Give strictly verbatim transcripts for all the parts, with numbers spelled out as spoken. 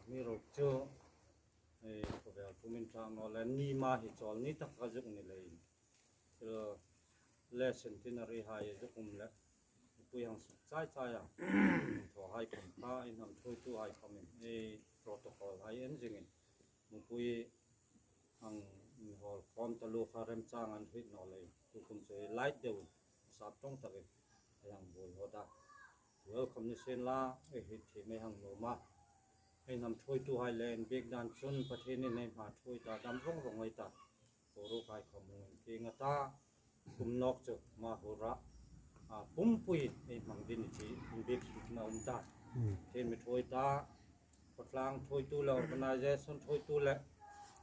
Mi ruk chu, eh, khawvel pumin ṭhang naw le, ni ma hi chawl ni tak ka zuk ni leiin, thil le centenary hai zuk um le, mipui hang suk chai chai a, thaw hai khom kha, ei hnam thuoitu hai khomin, ei protocol hai en zingin, mipui hang mi hawl khom taluo kha remchang an hriet naw leiin, tukum chu ei light deuin, sap ṭawng takin, ei hang buoi haw ta. Welcome ni sien la, ei hriet thiem ei hang nuom a. Ei hnam thuoitu hai le inbiek dan chun Pathienin ei hma thuoi ta, dam vong vong ei ta. Boruok hai khom hung inkieng a ta. Kum nawk chu ma hura, a, pumpui ei hmang ding ni ti inbiek hrietna um ta. Hmm. Thil mi thuoi ta, khawtlang thuoitu le organization thuoitu le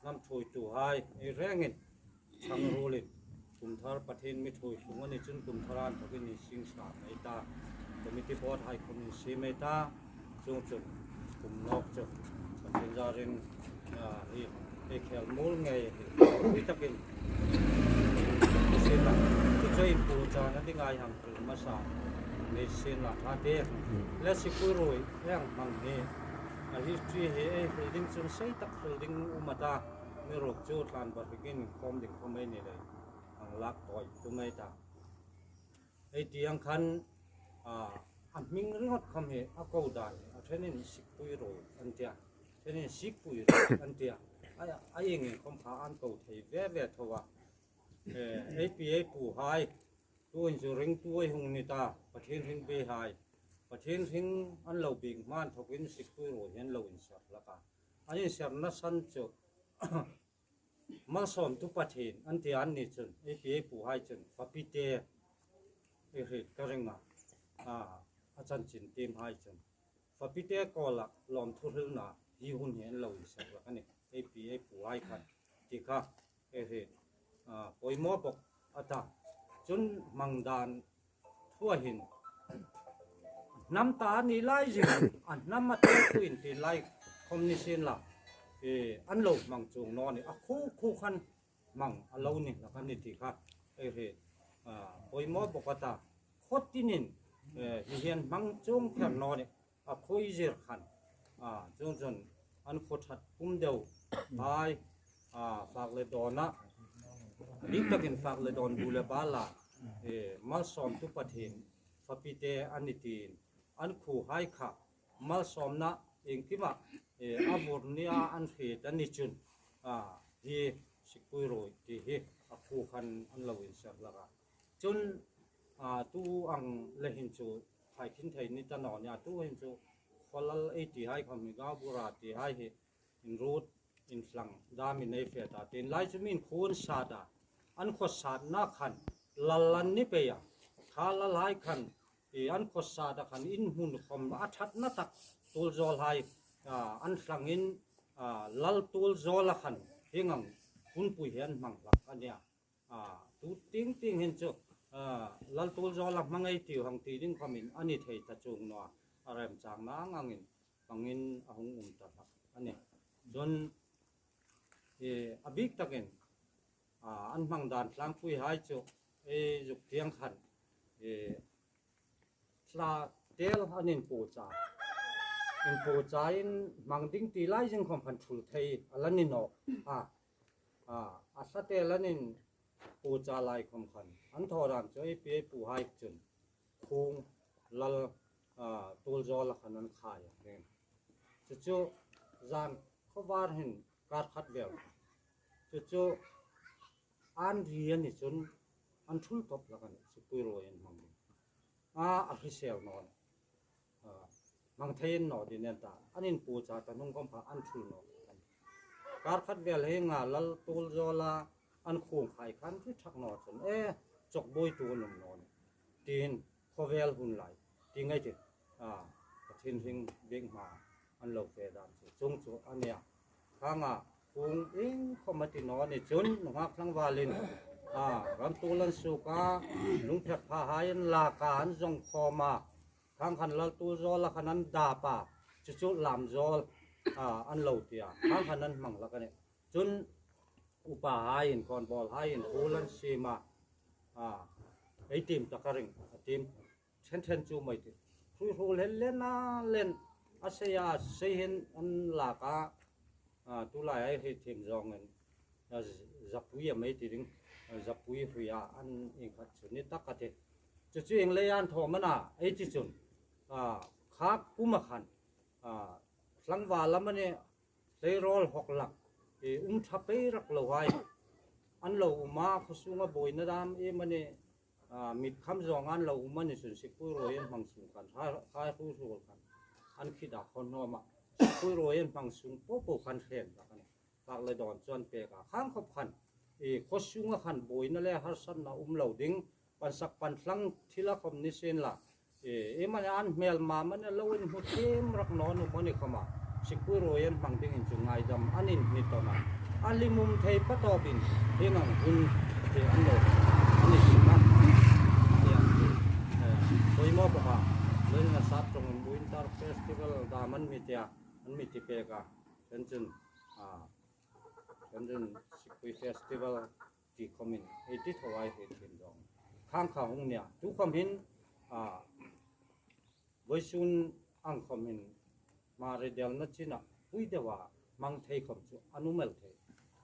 hnam thuoitu hai ei rengin chang ruolin, kum thar Pathien mi thuoi hlung a ni chun kum thar an thokin insing sa ei ta. Committee board hai khom insiem ei ta. Chuong chun kum nawk chu Pathien zarin, a, hi, hi khel mul ngei hi, hi takin insiem la. Chu chu inpuochana ding ei hang hril hmasa ni sien la, ṭha te. Le Sikpuiruoi ei hang hmang hi, a history hi ei hril ding chun sei tak hril ding um a ta. Mi ruk chu tlan ba hikin khom ding khom ei ni lei, hang lak tawi tum ei ta. Ei ti ang khan, a, a hming ringawt khom hi a ko dan, a ṭhenin Sikpuiruoi an tia, ṭhenin Sikpuiruoi an tia. A, a ieng ieng khom kha an ko thei ve ve tho a. Eh, ei pi ei pu hai, tuhin chu ringtu ei hung ni ta, Pathien hring biek hai. Pathien hring an lo biek hma inthokin Sikpuiruoi hi an lo inser hlak a. An inserna san chu, Malsawmtu Pathien an ti an ni chun, ei pi ei pu hai chun, fapite, ei hriet ka ring a, a, a chanchin tiem hai chun, fapite kuoma lawmthu hrilna hi hun hi an lo inser hlak a nih, ei pi ei pu hai khan, ti kha, ei hriet, a, poimaw bawk a ta. Chun hmang dan thua hin, hnam ta a ni lai zing, a hnam a te khuin ti lai khom ni sien la, e, an lo hmang chuong naw ni, a khu khu khan hmang a lo ni hlak a nih ti kha, ei hriet, a, poimaw bawk a ta. Khaw tinin, e, hi hian hmang chuong kher naw ni, a khuoi zir khan, a, chuong chuan an khaw ṭhat pum deuh hai, a, fak le dawna, a bik takin fak le dawn bu le bala, e, Malsawmtu Pathien fapite a ni tiin, an khu hai kha malsawmna engkima, e, a vur nia an hriet a ni chun, a, hi Sikpuiruoi ti hi a khu khan an lo inser hlak a. Chun, a, tu ang le hin chu khai khin thei ni ta naw nia, tu hin chu khawlal ei ti hai khom hi, gaubura ti hai hi, inrut, inthlang, dam in ei fe ta. Tin lai chu min khuo an sat a, an khaw satna khan lal an ni pei a. Kha lal hai khan, e, an khaw sat a khan in hmun khom a ṭhatna tak tul zawl hai, a, an thlangin, a, lal tul zawl a khan hieng ang hunpui hi an hmang hlak a nia. A, tu ting ting hin chu, a, lal tul zawl a hmang ei tiu hang ti ding khomin a ni thei ta chuong naw a, a remchangna ang angin hmangin a hung um ta hlak a nih. Chuan, e, a bik takin, a, an hmang dan tlangpui hai chu, e, zuk tiang khan, e, thla tel an inpuocha. Inpuocha in hmang ding ti lai zing khom khan thul thei a la ni naw a. A, a thla tel an inpuocha lai khom khan an thaw dan chu ei pi ei pu hai chun khung lal, a, tul zawl a khan an khai a nih. Chu chu zan khawvar hin kar khat vel. Chu chu an ri a ni chun an thul tawp hlak a nih, Sikpuiruoi an hmang ding. A, a hrisel naw a nih. A, hmang thei an naw ding nen ta, an inpuocha ta hnung khom kha an thul naw. Kar khat vel hi nga lal tul zawl a an khung khai khan ri thak naw chun, e, chawk buoitu an um naw a nih. Tin, khawvel hun lai, ti ngai ti, a, Pathien hring biek hma an lo fe dan chu, chuong chu a nia. Khang a, khung ieng khom a ti naw a ni chun, nunghak tlangvalin, a, ram tul an suk a, lungphek pha hai an lak a, an zawng khawm a, khang khan lal tul zawl a khan an dap a, chu chu lam zawl, a, an lo ti a, khang khan an hmang hlak a nih. Chun upa haiin, khawnbawl haiin, hul an siem a, a, ei tim tak a ring, a tim ṭhen ṭhen chu mai ti. Hrui hrul hel len a len, A sei a, sei hin an lak a, a, tulai ei hriet thiem zawngin, a, z-, zapui a mei ti ding, a, zapui hria an inkhat chu ni tak a tih. Chu chu ieng leiin an thaw am a na, ei ti chun, a, kha puma khan, a, tlangval amanih, tleirawl hawk lak, e, um ṭha pei rak lohai an lo um a, khaw sunga buoina dam amanih, a, mit kham zawng an lo um a ni chun Sikpui Ruoi an hmang sung khan, khai, khai hru hru khan an khit a khaw hnawm a, Sikpui Ruoi an hmang sung po po khan hrem tak a nih. Fak le dawn chu an pek a, khang khop khan, e, khaw sunga khan buoina le harsatna um lo ding, pansak pantlang thila khom ni sien la, e, ei mani an hmel ma mani lo inhmu thiem rak naw ni mani khoma, Sikpui Ruoi an hmang dingin chu ngaidam an inhni tawn a. A hlimum thei patawpin, hieng ang hun te an lo, an ni sien a. Hieng, e, poimaw bawk a, leiin a sap ṭawngin Winter Festival dam an mi ti a, an mi ti pek a. Chuongchun, a, chuongchun Sikpui Festival ti khomin, ei ti thaw ei hriet thiem zawng. Khang kha hung nia. Tu khom hin, a, vawisun ang khom hin, Hmar ridelna china pui deu a hmang thei khom chu an um el thei.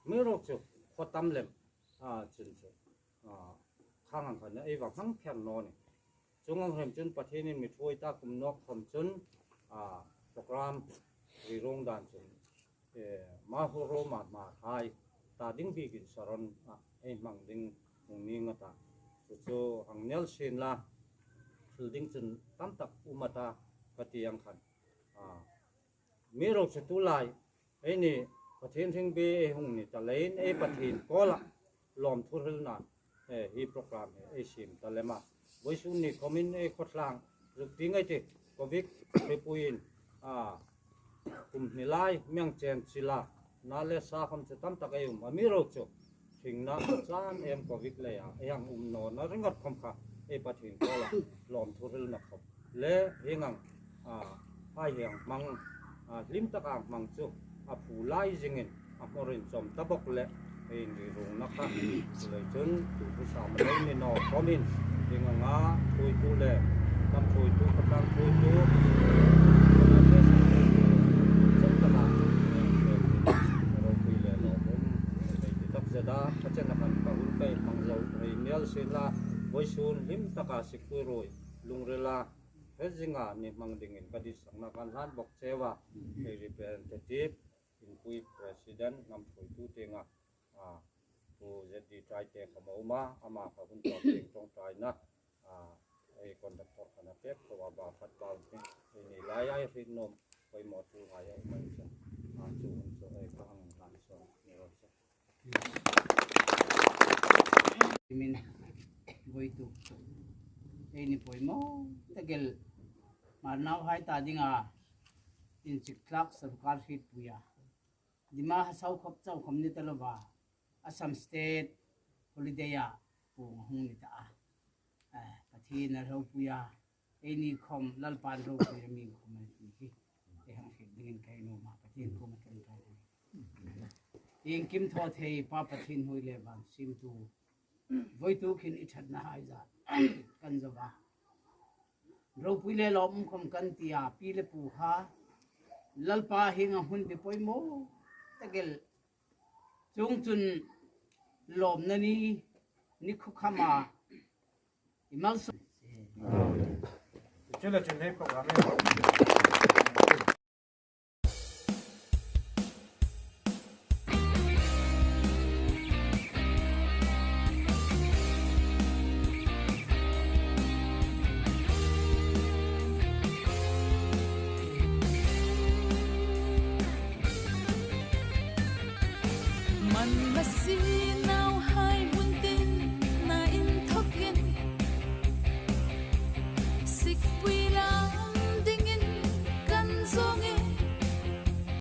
Amiruokchu, khaw tam lem, a, chun chu, a, khang ang khan ei va hmang pher naw ni. Chuong ang hrem chun Pathienin mi ṭhuoi ta kum nawk khom chun, a, program ri rung dan chun, e, Hmar ho ro ma Hmar hai ta ding bikin Saron a ei hmang ding hung ni nga ta. Chu chu hang nel sien la, thil ding chun tam tak um a ta ka ti ang khan. A, amiruokchu tulai, eini Pathien hring bik ei hung ni ta leiin ei Pathien kuoma lawmthu hrilna, e, hi program hi ei siem ta lem a. Vawisun ni khomin ei khawtlang zuk ti ngai ti, Covid hripuiin, a, kum hni lai, miang chen chila, na le sa khom chu tam tak ei um. Amiruokchu, hringna chan em Covid leia ei hang um nawna ringawt khom kha, ei Pathien kuoma lawmthu hrilna khom le hieng ang, a, hai hieng hmang, a, hlim taka hmang chu a phu lai zingin a hmawr inchawm ta bawk leh ei inri rungna kha. Chuleiin chun tu pu sa ma lo ni naw khomin, hieng anga ṭhuoitu le, hnam ṭhuoitu, khawtlang ṭhuoitu, chawm taka ropui le lawmum ei ti takzet a, ka chenna khan ka hun ka hmang zo hei nel sien la, vawisun hlim taka Sikpui Ruoi lungrila hre zinga ni hmang dingin ka ditsakna kan hlan bawk cheu a, ei representative, inpui president, hnam ṭhuoitu tienga, a, Pu Z D Ṭaite khom a um a, ama kha hun tawp tieng ṭawngṭaina, a, ei conductor khan a pek tho a, ba khat bau hi, eini laia ei hriet nuom poimaw thu hai a um a ni chun, a, chu hun chu ei ka hang hlan sawn ni raw se. Min voituk chu eini poimaw tak el Hmar nauhai ta dinga inchik thlak sorkar hrietpuia, Dima Hasao khop chau khom ni ta lova, Assam State holiday-a puong hung ni ta a. Eh, Pathien a ropuia, eini khom Lalpan ropuia mi khom a ni hi. Ei hang hriet dingin ka nuom a, Pathien kuoma ṭawngṭai. Iengkim thaw thei Pa Pathien hnuoi le van siemtu, voituk hin i ṭhatna hai zat kan zo a, ropui le lawmum khom kan ti a, pi le pu kha, Lalpa hieng ang hun bi poimaw tak el, chuongchun lawmna ni, ni khukhama i malsawm. Chu le chun hei program hi